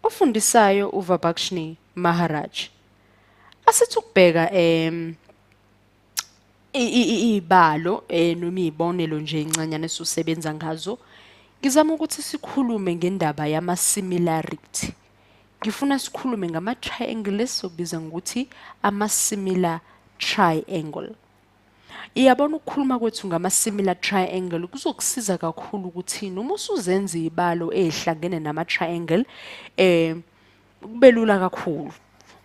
Ofundisayo uVabakshni Maharaj. Asithi ukubheka iy'balo noma iy'bonelo nje ey'ncanyana esusebenza ngazo. Ngizama ukuthi sikhulume ngendaba yama-similarity. Ngifuna sikhulume ngama-triangle esizobiza ngokuthi ama-similar triangle. Iyabona ukukhuluma kwethu ngama-similar triangle kuzokusiza kakhulu ukuthi noma usuzenza iy'balo ey'hlangene nama-triangle kube lula kakhulu.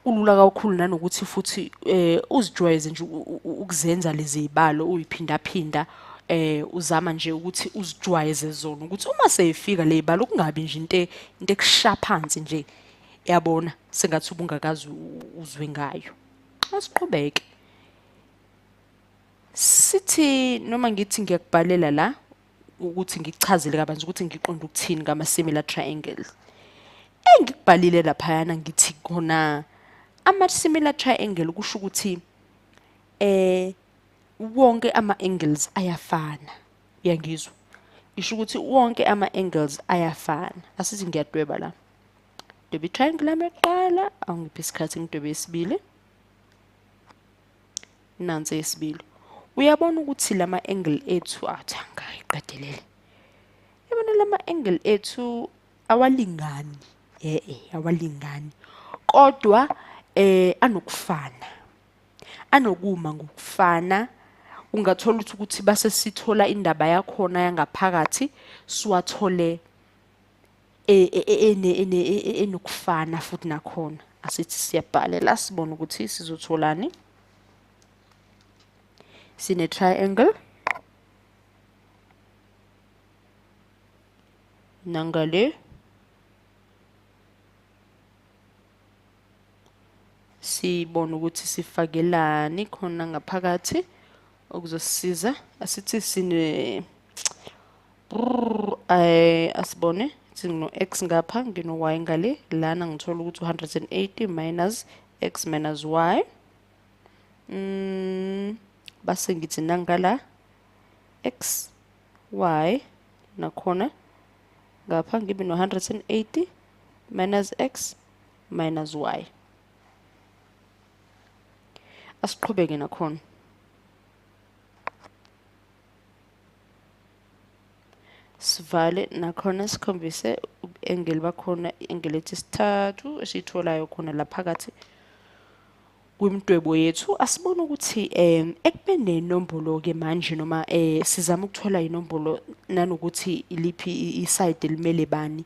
Kulula kakhulu nanokuthi futhi uzijwayeze nje ukuzenza lezi zibalo uyiphindaphinda, uzama nje ukuthi uzijwayeze zona ukuthi uma seyifika le zibalo kungabi nje into ekusha phansi nje, yabona, sengathi ubungakaze uzwe ngayo. Asiqhubeke. Sithi noma ngithi ngiyakubhalela la ukuthi ngikuchazele kabanzi ukuthi ngiqonde ukuthini ngama-similar triangle. Engikubhalile laphayana ngithi khona ama-similar triangle kusho ukuthi wonke ama-angles ayafana. Uyangizwa? Ngisho ukuthi wonke ama-angles ayafana. Asithi ngiyadweba la. Dweba i-triangle yami yokuqala, awungiphi isikhathi ngidwebe yesibili. Nansi eyesibili. Uyabona ukuthi lama angle ethu athi angayiqedelele. Yabona lama angle ethu awalingani. Awalingani. Kodwa anokufana. Anokuma ngokufana. Ungathola ukuthi base sithola indaba yakhona yangaphakathi siwathole enokufana futhi nakhona. Asithi siyabhalela sibone ukuthi sizotholani. Sine triangle nangale sibone ukuthi sifakelani khona ngaphakathi okuzosisiza. Asithi sine asibone sino x ngapha ngino y ngale, lana ngithola ukuthi 180 minus x minus y. Base ngithi nangala x y nakhona ngapha ngibe no 180 minus x minus y. Asiqhubeke nakhona. Sivale nakhona sikhombise angle bakhona, angle ethi isithathu esiyitholayo khona la phakathi kwimidwebo yethu. Asibone ukuthi ekubeni nenombolo ke manje noma sizama ukuthola inombolo nanokuthi iliphi iside elimele bani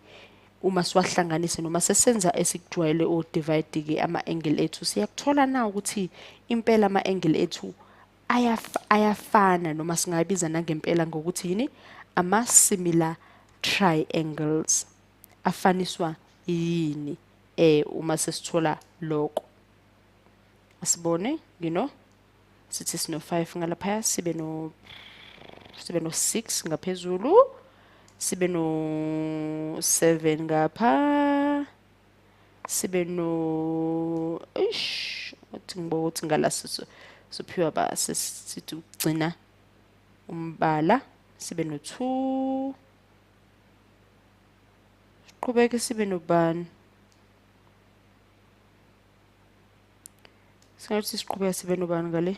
uma siwahlanganise noma sesenza esikujwayele o divide ke ama angle ethu, siyakuthola na ukuthi impela ama angle ethu ayafana noma singayibiza nangempela ngokuthi yini, ama similar triangles afaniswa yini uma sesithola lokho. Asibone, sithi sino 5 ngalaphaya, sibe no 6 ngaphezulu, sibe no 7 ngapha, sibe no eish uthi ngibo ukuthi ngala siphiwa ba sithi ukugcina umbala, sibe no 2, siqhubeke sibe nobani, singathi siqhubeka sibe nobani ngale,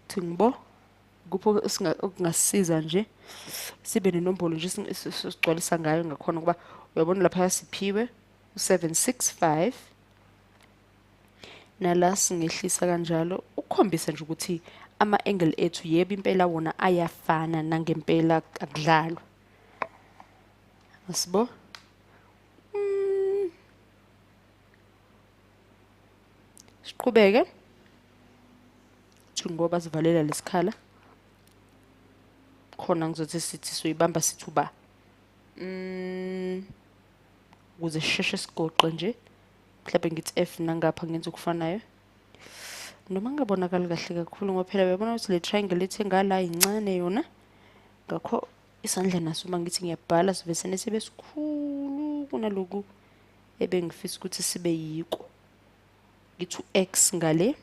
thi ngibo kupho okungasiza nje sibe nenombolo nje sigcwalisa ngayo ngakhona, ngoba uyabona lapha siphiwe u765 nala singehlisa kanjalo ukukhombisa nje ukuthi ama-angle ethu yebo impela wona ayafana nangempela akudlalwa. Asibo? Siqhubeke ngoba sivalela lesikhala khona ngizothi sithi soyibamba sithi uba ukuze sisheshe sigoqe nje, mhlawumbe ngithi F nangapha ngenza okufanayo noma ngingabonakali kahle kakhulu ngoba phela uyabona ukuthi le triangle ethi ngala incane yona, ngakho isandla naso uma ngithi ngiyabhala sivesene sibe sikhulu kunaloku ebengifisa ukuthi sibe yiko. Ngithi u-X ngale,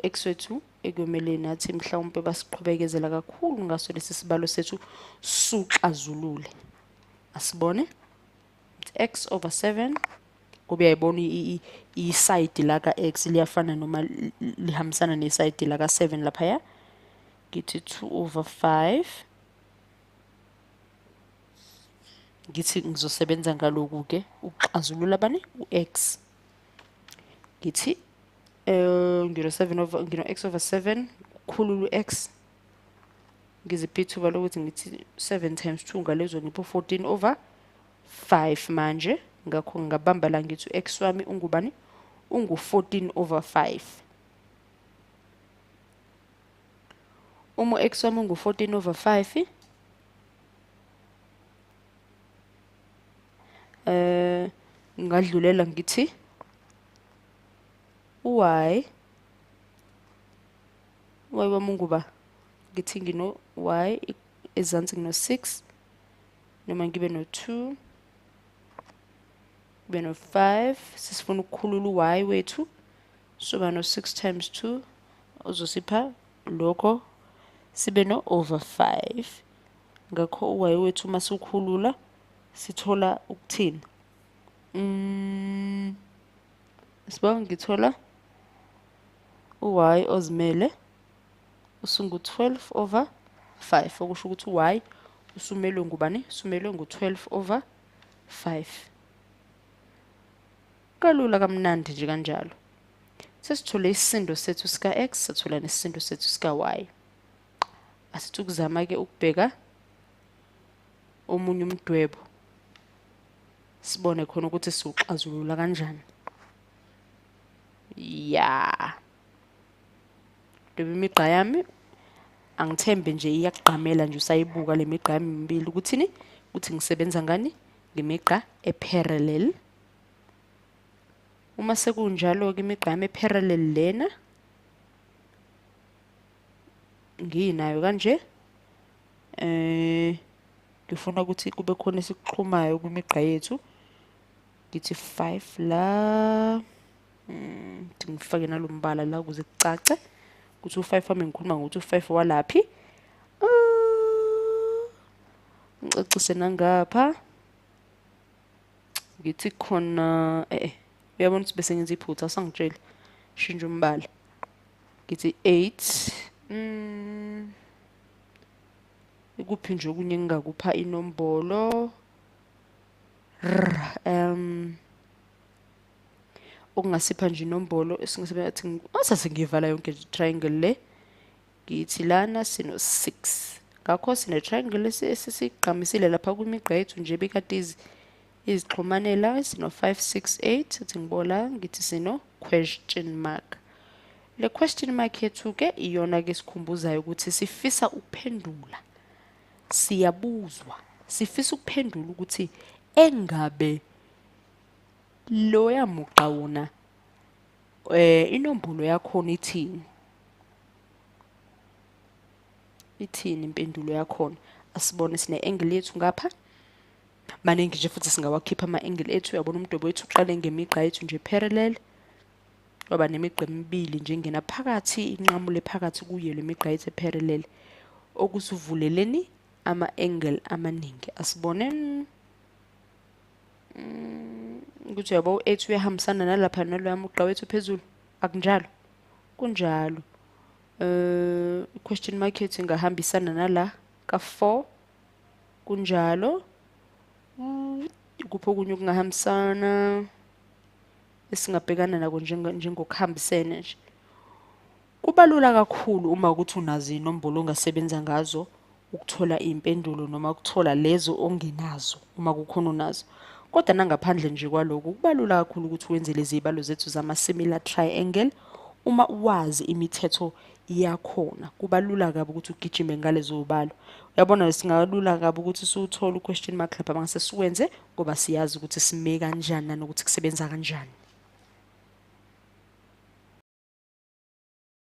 X wethu Ekumele nathi mhlawumpe basiqhubekezela kakhulu ngaso lesi sibalo sethu suxazulule. Asibone, x over 7, ngoba uyayibona isayidi la ka-x liyafana noma lihambisana nesayidi la ka-7 laphaya. Ngithi 2 over 5, ngithi ngizosebenza ngaloku-ke ukuxazulula bani u-x. Ngithi ngino 7 over, ngino x over 7, kukhulula u-x, ngiziphi ithuba lokuthi ngithi 7 times 2 ngalezo ngipho 14 over 5 manje. Ngakho ngingabamba la ngithi u-x wami ungubani? Ungu 14 over 5. Uma u-x wami ungu 14 over 5, ngadlulela ngithi y, y wami unguba? Ngithi ngino y ezansi ngino 6, noma ngibe no 2, ngibe no 5. Sisifuna ukukhulula u-y wethu, soba no 6 times 2 uzosipha lokho, sibe no over 5. Ngakho u-y wethu uma siwukhulula sithola ukuthini? Sibonga, ngithola u-y ozimele usungu 12 over 5, okusho ukuthi u-y usumelwe ngubani? Usumelwe ngu-12 over 5. Kalula kamnandi nje kanjalo. Sesithole isisindo sethu sika-x, sathola nesisindo sethu sika-y. Asithi ukuzama-ke ukubheka omunye umdwebo, sibone khona ukuthi siwuxazulula kanjani. Ya, dweba imigqa yami, angithembe nje iyakugqamela nje usayibuka le migqa yami emibili ukuthini, ukuthi ngisebenza ngani, ngemigqa eparallel. Uma sekunjalo-ke imigqa yami eparallel lena nginayo kanje, ngifuna ukuthi kube khona esikuxhumayo kwimigqa yethu. Ngithi 5 la, ngifake nalombala la ukuze kucace ukuthi u5 wami ngikhuluma ngokuthi u5 walaphi. Ngicacise nangapha, ngithi khona uyabona ukuthi bese ngenza iphutha, asangitsheli, shintsha umbala, ngithi 8. Ikuphi nje okunye engingakupha inombolo? Okungasipha nje inombolo esingasebenza, asase ngiyivala yonke nje triangle le. Ngithi lana sino 6, ngakho sine triangle esigqamisile lapha kwimigqa yethu nje ebikade izixhumanela. Sino 5 6 8, athi ngibola ngithi sino question mark. Le question mark yethu ke iyona ke sikhumbuzayo ukuthi sifisa ukuphendula, siyabuzwa, sifisa ukuphendula ukuthi engabe loya mugqa wona inombolo yakhona ithini, ithini impendulo yakhona. Asibone, sine angle yethu ngapha, maningi nje futhi singawakhipha ama-angle ethu. Uyabona umdwebo wethu uqale ngemigqa yethu nje parallel, waba nemigqa emibili nje ingena phakathi, inqamule phakathi kuye le migqa yethu parallel, okusivuleleni ama-angle amaningi. Asibone ukuthi uyabo u-8 uyahambisana nalapha naloya mugqa wethu phezulu, akunjalo? Kunjalo. Question mark yethu ingahambisana nala ka-4, kunjalo. Kuphi okunye okungahambisana esingabhekana nako njengokuhambisene nje? Kubalula kakhulu uma ukuthi unazo iy'nombolo ongasebenza ngazo ukuthola iy'mpendulo noma ukuthola lezo ongenazo uma kukhona onazo. Kodwa nangaphandle nje kwaloko, kubalula kakhulu ukuthi wenze lezi zibalo zethu zama-similar triangle uma wazi imithetho yakhona. Kuba lula kabi ukuthi ugijime ngalezo zibalo. Uyabona singalula kabi ukuthi siwuthole u-question mark lapha mangase siwenze, ngoba siyazi ukuthi sime kanjani nanokuthi kusebenza kanjani.